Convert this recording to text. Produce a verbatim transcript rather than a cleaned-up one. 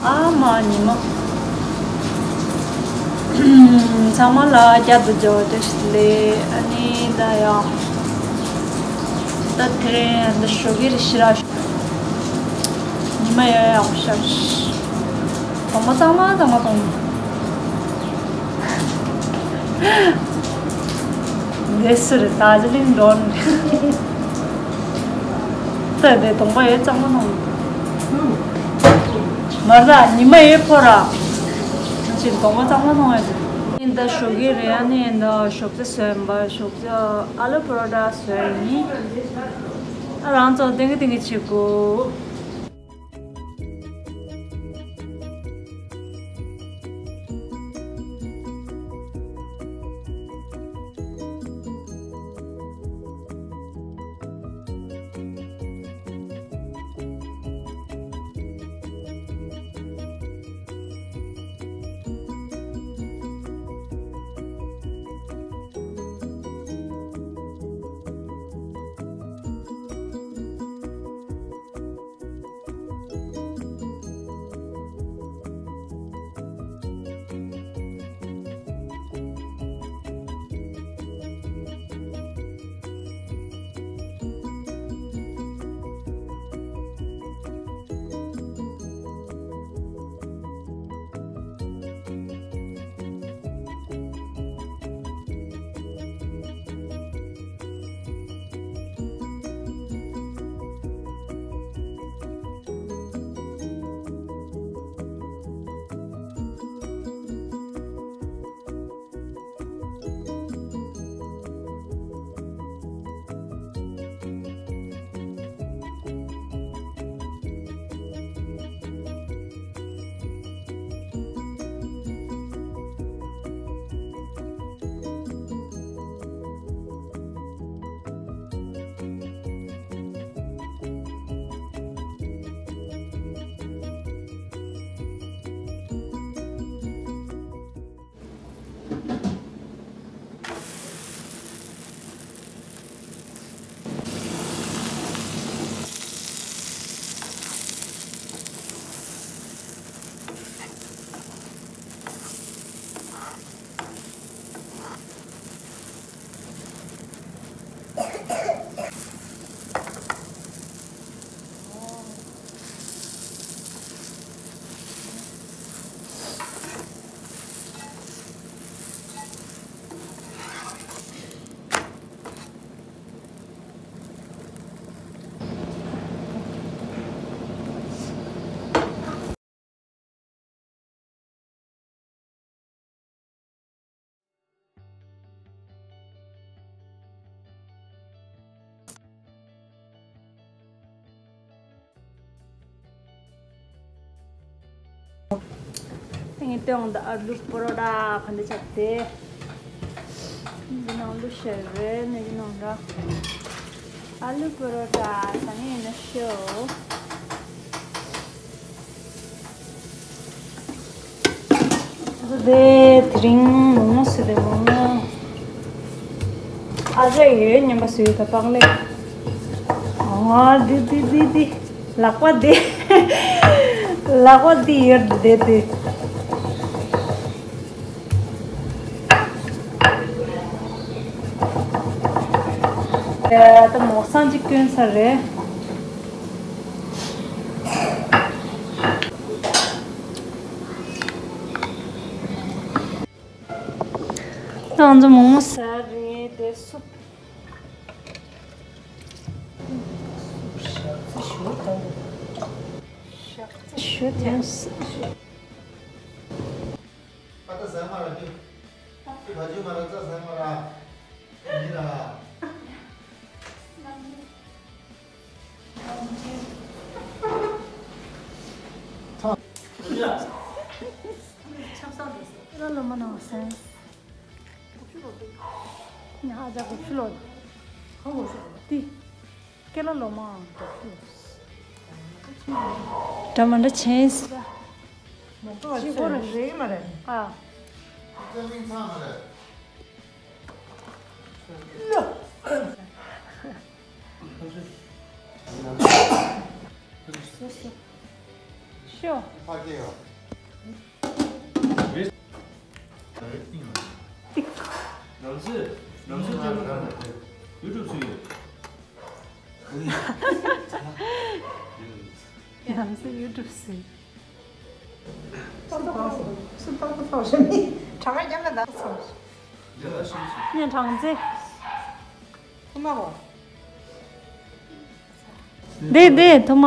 ཨ་མ་ཉི་མ། ཚང་མ་ལ་བསྐྱར་དུ་མཇལ་བ་བཀྲ་ཤིས་བདེ་ལེགས། ཨ་ནི་ད་ཡང་ད་དེ་རིང་འདི་ཞོགས་ཀས་རེ་ཞིག་ར། ཉི་མ་ཡག་ཡག་པོ་ཤར། གོམ་པ་གཙང་མ་གཙང་མ་གཏོང་། འདི་སུ་རེད། དར་ཇི་ལིང་འགྲོ་ནི་རེད། ད་དེ་གོམ་པ་ཡོད་གཙང་མ་གནང་། མར་ད་ཉི་མ་ཡོད་ཕོ་ར། ཅིག་གོམ་པ་གཙང་མ་གནང་ཡ་ཅིག་ཨིན་ད་ཞོགས་ཀས་རེད། ཨ་ནི་ཨིན་ད་ཞོགས་ཇ་བཟོས་ཡིན་པ། ཞོགས་ཇ་ཨ་ལུ་པ་རོ་ཊ་བཟོས་ཡིན། ཨ་རང་ཚོ་ཏིང་གི་ཏིང་གི་བྱེད་དགོས། ངས་སྟོན་འོང་། ད་ཨ་ལུ་པ་རོ་ཊ་ག་འདྲ་བྱས་ཏེ། འདི་ནང་ལུ་ཤར་བས་ནས་འདི་ནང་ར། ཨ་ལུ་པ་རོ་ཊ་ཟ་ངེས་ན་ཤོ། དེ་དེ་རིང་མོག་མོག་ཟེར་ཏེ་མོག་མོག་ཨ་ཅག་ཡོད་སྙམ་པ་ཟེར་ད་པགས་ལས། ཨ་འདི་འདི་འདི་འདི། ལག་པ་འདི། ལག་པ་འདི་ཡོད་འདི་འདི། ད་མོག་སང་ཅིག་སྐྱོན་ཚར་རེད། ད་ང་ཚོ་མོག་མོག་ཟ་རེད་དེ་སུ། ཞུ་དེ་སུ། ཨ་ད་ཟ་མ་ར་ཅུ། ད་ཅུ་མ་ར་ཙ་ཟ་མ་ར། ཡིན་ར། ཁྱེད་རང་ལོ་མ་ནང་སེམས། ཉ་ཧ་ཅག་གོ་ཕྱི་ལོག་ལ། ཏི། ཁྱེད་རང་ལོ་མ་གོ་ཕྱི་ལོག་འདྲ་མ་འདྲ་ཆེན་སི་ད། མོག་ཏོ་ཅི་གོ་རེ་རེད་མ་རེད། ཨ། སོ་སོ། ཤོ། ཕ་གི་ཡོ། རེད། རེད་ཏིང་། ཏིག། རང་སེ་རང་སེ་ཅན་ཡུ་ཊུབ་སུ་ཡོད། རང་སེ་ཡུ་ཊུབ་སུ་ཡོད། སུ་ཏག་སུ་ཏག་ཏག་ཏག་རེད་མི་གྲངས་ཀ་རྒྱབ་ན་ད་སོང་། ངས་གྲངས་རྩེ། ཁུ་མ་གོ། འདི་འདི་ཐུ་མ།